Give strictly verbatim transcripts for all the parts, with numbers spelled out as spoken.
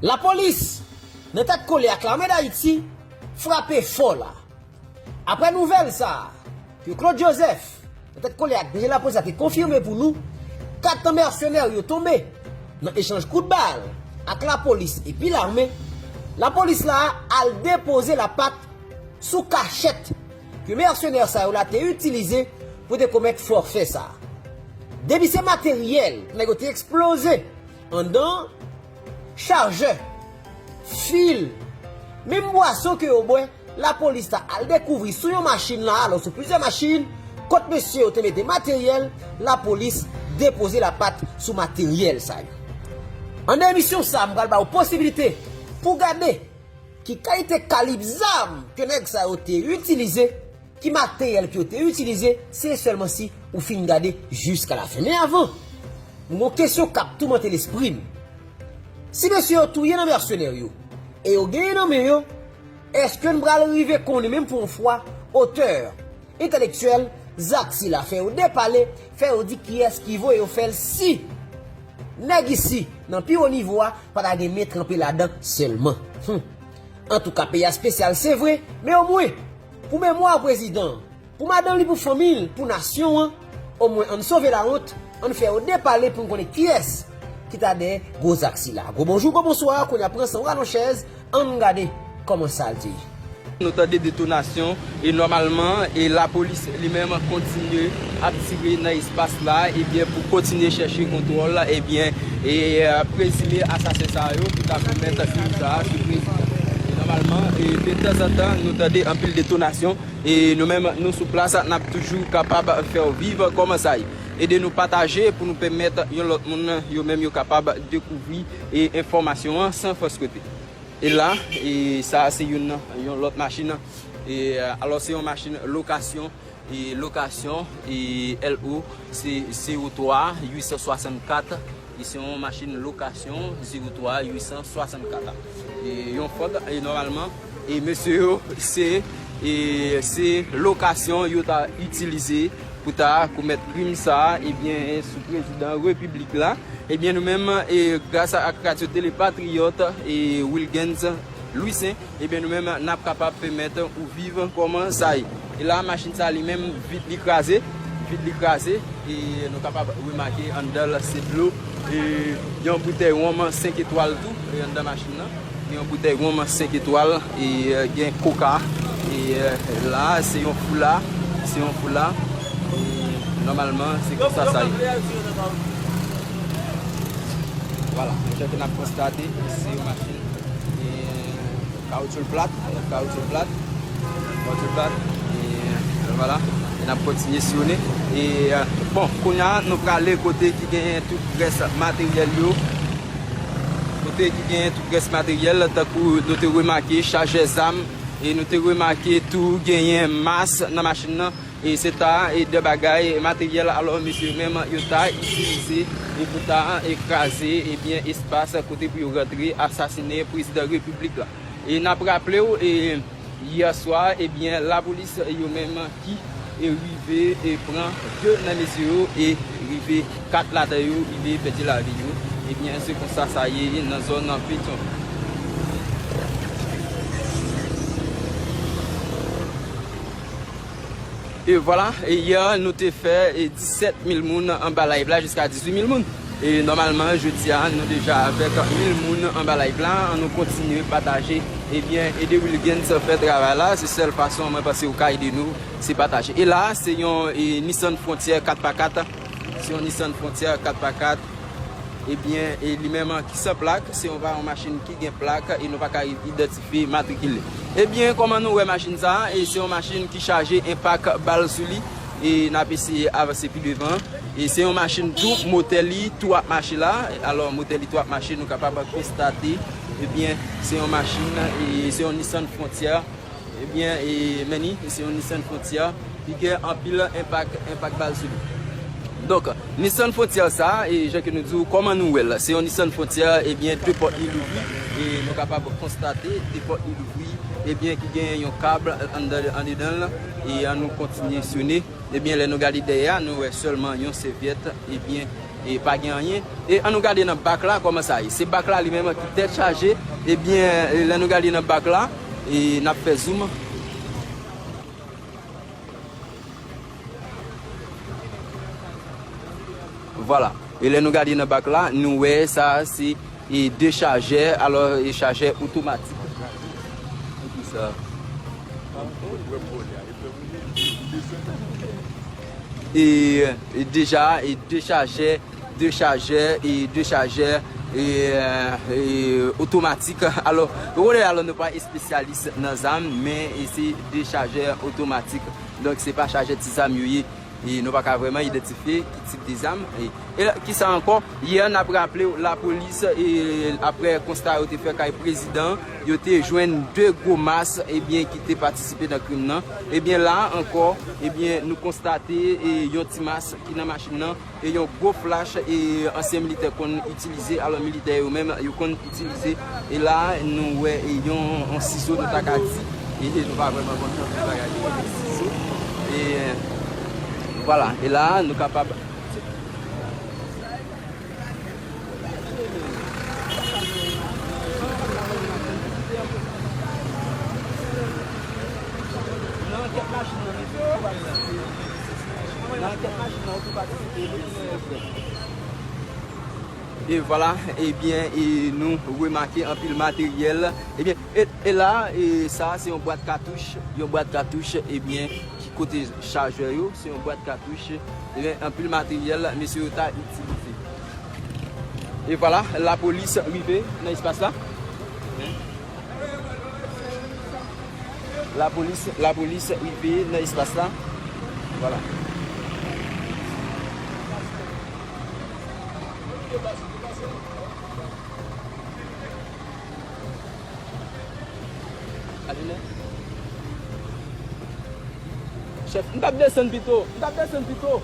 Lapolis, nan tèt kole ak Lame Dayiti, frape fò la. Apre nouvèl sa a, ke Claude Joseph, nan tèt kole ak D G Lapolis la, te konfime pou nou, kat nan mèsenè yo tonbe nan echanj kout bal ak lapolis epi lame, lapolis la al depoze lapat sou kachèt ke mèsenè sa yo la te itilize pou te komèt fòfè sa a. Depi se materyèl nèg yo te eksploze anndan, chajè, fil, menm bwason ke yo bwè, lapolis ta al dekouvri sou yon machin la, alò sou plizyè machin, kot mesye yo te mete materyèl, lapolis depoze lapat sou materyèl sa yo. Anndan emisyon sa a, m pral ba w posibilite pou gade ki kalite kalib zam ke nèg sa yo te itilize, ki materyèl ke yo te itilize, se sèlman si ou fin gade jiska lafen. Men avan, m gon kesyon k ap toumante lespri m. Si mesye yo touye nan mèsenè yo, e yo genyen nan men yo, èske n pral rive konnen menm pou yon fwa otè entèlektyèl zak sila, fè yo depale, fè yo di kiyès ki voye yo fè l, si nèg isi, nan pi wo nivo a, pa ta gen men tranpe ladan sèlman. Hum. Antouka, peyi a espesyal, se vre, men omwen, pou memwa prezidan an, pou madanm li, pou fanmi l, pou nasyon an, omwen ann sove lawont, ann fè yo depale pou n konnen kiyès ki ta dèyè gwo zak sila. Gwo bonjou, gwo bonswa, kounye a pran san w, rale yon chèz, ann gade kòman sa al te ye. Nou tande detonasyon e nòmalman e lapolis li menm kontinye ap tire nan espas la, ebyen, pou kontinye chèche kontwòl, ebyen, e, e, prezime asasen sa yo ki ta komèt krim sa a sou prezidan. E nòmalman, e, detanzantan, nou tande anpil detonasyon e nou menm, nou sou plas, n ap toujou kapab fè w viv kòman sa ye. Ede nou pataje pou nou pèmèt yon lòt moun, yo menm, yo kapab dekouvri e enfòmasyon an san fòs kote. E la, e sa a se youn, yon lòt machin. E, alò, se yon machin lokasyon, e lokasyon, e L O, se zewo twa uit san swasannkat, e se yon machin lokasyon zewo twa uit san swasannkat. E yon Ford, e nòmalman, e mesye yo, se, e se lokasyon yo ta itilize pou ta komèt krim sa a, ebyen, sou prezidan repiblik la. Ebyen, nou menm, e, gras ak Radyo Tele Patriyòt, e, Wilgens Louissaint, ebyen, nou menm, n ap kapab pèmèt ou viv kòman sa ye. E la, machin sa li menm, vit li kraze, vit li kraze, e nou kapab remake anndan l se dlo, e yon boutèy wonm senk etwal tou, e anndan machin nan. Gen yon boutèy wonm senk etwal, e, e, gen koka, e, e, la, se yon foula, se yon foula, e, nòmalman, se konsa sa ye. Vwala, jan ke n ap konstate, se yon machin, e, kawoutchou plat, kawoutchou plat, kawoutchou plat, e, vwala, e n ap kontinye siyone. E, bon, kounye a, nou prale kote ki genyen tout rès materyèl yo, kote ki genyen tout rès materyèl, tankou nou te remake chajè zam, e nou te remake tou genyen mas nan machin nan, e se ta, e de bagay, materyèl, alò, mesye menm, yo ta itilize, e pou ta, e kraze, ebyen, espas kote pou yo rantre asasinen prezidan repiblik la. E n ap raple w, e, yè swa, ebyen, lapolis yo menm ki, e, rive, e, pran de nan mesye yo, e rive kat ladan yo, rive pèdi lavi yo. Ebyen, se konsa sa ye nan zòn Petyonvil. E vwala, e yè nou te fè, e, disèt mil moun anba live la, jiska dizuit mil moun. E nòmalman, jodi a, nou deja avèk mil moun anba live la. Ann nou kontinye pataje. Ebyen, ede Wilgens fè travay la. Se sèl fason mwen panse ou ka ede nou, se pataje. E la, se yon, e, Nissan Frontier kat pa kat. Se yon Nissan Frontier kat pa kat. Ebyen, e li menm ki san plak, se yon, pa yon machin ki gen plak e nou pa ka idantifye matrikil li. Ebyen, kòman nou wè machin sa a? E se yon machin ki chaje enpak bal sou li. E n ap eseye avanse pi devan. E se yon machin tou, motè li tou ap mache la. Alò, motè li tou ap mache, nou kapab konstate, ebyen, se yon machin, e se yon Nissan Frontier. Ebyen, e, men ni, se yon Nissan Frontier ki gen anpil enpak, enpak bal sou li. Donk, Nissan Frontier sa, e jan ke nou di w, kòman nou wè l? Se yon Nissan Frontier, ebyen, de pòt li louvri, e nou kapab konstate de pòt li louvri, ebyen, ki gen yon kab anndan, andedan l, e ann nou kontinye siyone. Ebyen, lè nou gade dèyè a, nou wè sèlman yon sèvyèt, ebyen, E pa gen anyen. E ann nou gade nan bak la kòman sa ye. Se bak la li menm ki tèt chaje. Ebyen, e lè nou gade nan bak la, e n ap fè zoom. Vwala. E lè nou gade nan bak la, nou wè sa se e dechajè, alò e chajè otomatik. E, e deja, e dechajè, dechajè, e dechajè, e, e otomatik. Alò, ou konnen, alò nou pa espesyalis nan zam, men e se dechajè otomatik. Donk, se pa chajè ti zam yo ye. E nou pa ka vrèman idantifye ki tip de zam. E, e la, kisa ankò? Yè, n ap raple w, lapolis, e, apre konsta yo te fè kay prezidan, yo te jwenn de gwo mas, ebyen, ki te patisipe nan krim nan. Ebyen, la ankò, ebyen, nou konstate, e, yon ti mas ki nan machin nan, e yon gwo flach, e, ansyen militè konn itilize. Alò, militè yo menm, yo konn itilize. E la, nou wè, e, yon, yon sizo, nou ta ka di. E, e nou pa vrèman konn ki bagay li, yon sizo. E, e, vwala. E la, nou kapab. Nan ankèt machin nan, mesye, ou pa patisipe. Nan ankèt machin nan, ou tou patisipe, wi, silvouplè. E vwala, ebyen, e nou remake anpil materyèl. Ebyen, e, e la, e sa, se yon bwat katouch, yon bwat katouch, ebyen, ki kote chajè yo, se yon bwat katouch, ebyen, anpil materyèl, mesye yo ta itilize. E vwala, lapolis rive nan espas la. Lapolis, lapolis rive nan espas la. Vwala. Chèf, m t ap desann pito. M t ap desann pito.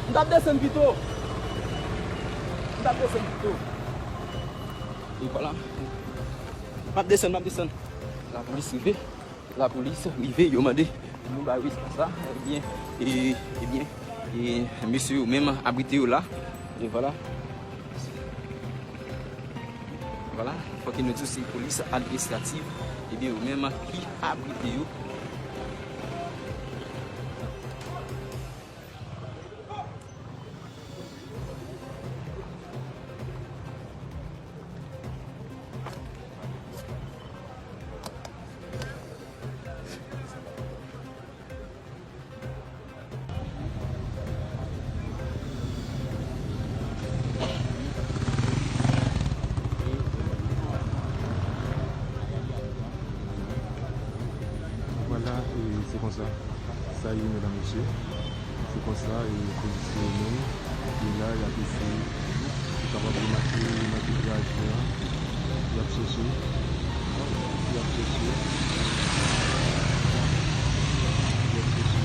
M t ap desann pito. M t ap desann pito. E vwala. M ap desann, m ap desann. Lapolis rive. Lapolis rive, yo mande pou nou ba yo espas la. Ebyen, e, ebyen, e, mesye yo menm abrite yo la. E vwala. Vwala, fòk nou di se polis administratif, ebyen, yo menm ki abrite yo. Vwala, e se konsa sa ye, medam, mesye. Se konsa, e polisye yo menm, yo la, y ap eseye pou kapab remake nan tout raje a. Y ap chèche, y ap chèche, y ap chèche.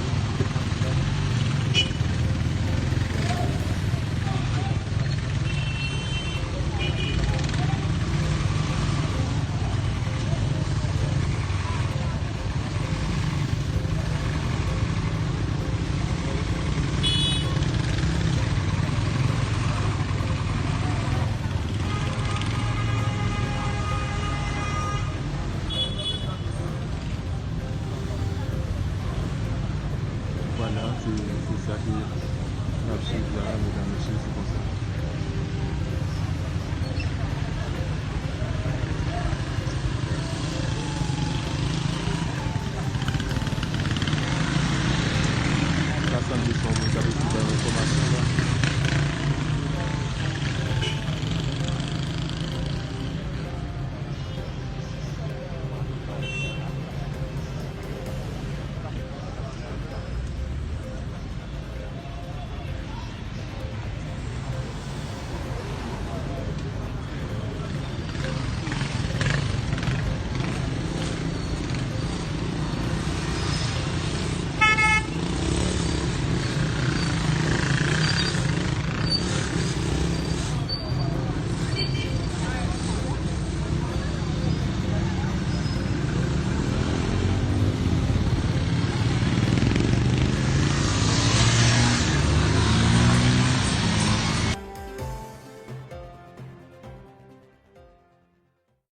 Vwala, se, se sa ke n ap swiv la, medam, mesye, se